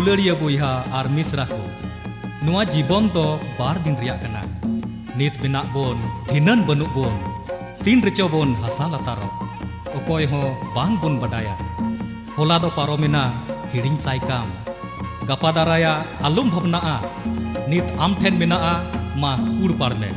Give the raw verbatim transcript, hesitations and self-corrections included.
ᱫᱩᱞᱟᱹᱲᱤᱭᱟᱹ ᱵᱚᱭᱦᱟ ᱟᱨ ᱢᱤᱥᱨᱟ ᱠᱚ, ᱱᱚᱣᱟ ᱡᱤᱵᱚᱱ ᱫᱚ ᱵᱟᱨ ᱫᱤᱱ ᱨᱮᱭᱟᱜ ᱠᱟᱱᱟ᱾ ᱱᱤᱛ ᱢᱮᱱᱟᱜ ᱵᱚᱱ, ᱫᱷᱤᱱᱟᱹᱱ ᱵᱟᱹᱱᱩᱜ ᱵᱚᱱ, ᱛᱤᱱ ᱨᱮᱪᱚ ᱵᱚᱱ ᱦᱟᱥᱟ ᱞᱟᱛᱟᱨᱚᱜ᱾ ᱚᱠᱚᱭ ᱦᱚᱸ ᱵᱟᱝ ᱵᱚᱱ ᱵᱟᱰᱟᱭᱟ᱾ ᱦᱚᱞᱟ ᱫᱚ ᱯᱟᱨᱚᱢᱮᱱᱟ, ᱦᱤᱲᱤᱧ ᱥᱟᱭ ᱠᱟᱢ᱾ ᱜᱟᱯᱟ ᱫᱟᱨᱟᱭᱟ ᱟᱞᱚᱢ ᱵᱷᱟᱵᱽᱱᱟᱜᱼᱟ᱾ ᱱᱤᱛ ᱟᱢ ᱴᱷᱮᱱ ᱢᱮᱱᱟᱜᱼᱟ, ᱢᱟ ᱠᱩᱲ ᱯᱟᱲ ᱢᱮ᱾